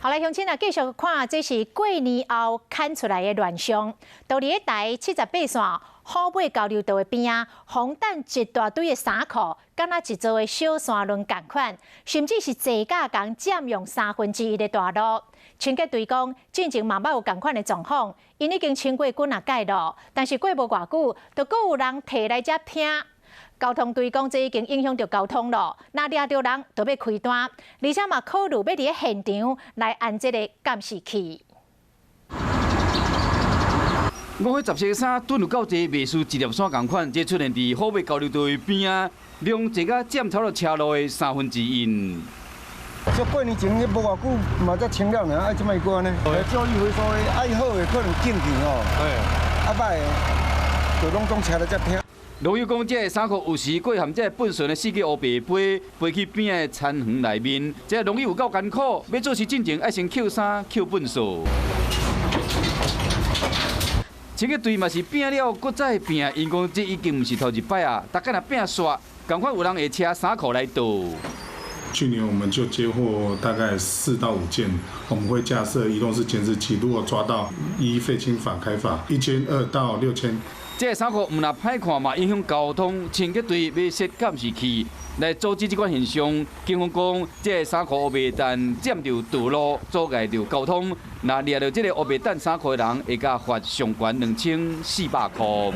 好來，鄉親啊，繼續看，這是過年後牽出來的亂象。佇咧台78線虎尾交流道的邊仔，風等一大堆的衫褲，敢若一座的小山崙仝款，甚至是坐價共佔用1/3的大路。清潔隊講，進前嘛捌有仝款的狀況，𪜶已經清過幾若擺囉，但是過無偌久，就閣有人提來遮拼。交通隊講，這已經影響著交通咯。若掠著人，就欲開單，而且嘛考慮欲佇咧現場來安這個監視器。五歲十四衫囤有夠濟，袂輸一粒山仝款。這出現佇虎尾交流道的邊仔，量濟甲佔差不多車路的1/3。這過年前無偌久嘛才清了爾，啊，這擺閣按呢？照你回收的愛好的可能進去吼，啊歹的就攏總車來遮拼。農友講，這个衫褲有時過含這個糞埕的四界烏白飛，飛去邊仔的田園內面。這個農友有夠艱苦，欲做事進前愛先抾衫抾糞掃。清潔隊嘛是拼了，閣再拼，𪜶講這已經毋是頭一擺啊，逐擺若拼煞，仝款有人會車衫褲來倒。去年我們就接獲大概4到5件，我們會架設移動式監視器，如果抓到，依廢清法開罰1200到6000。這个衫褲毋但歹看嘛，影響交通。清潔隊欲設監視器來阻止這款現象。警方講，這个衫褲烏白歙佔著道路，阻礙著交通。若掠著這个烏白歙衫褲的人，會共罰上懸2400箍。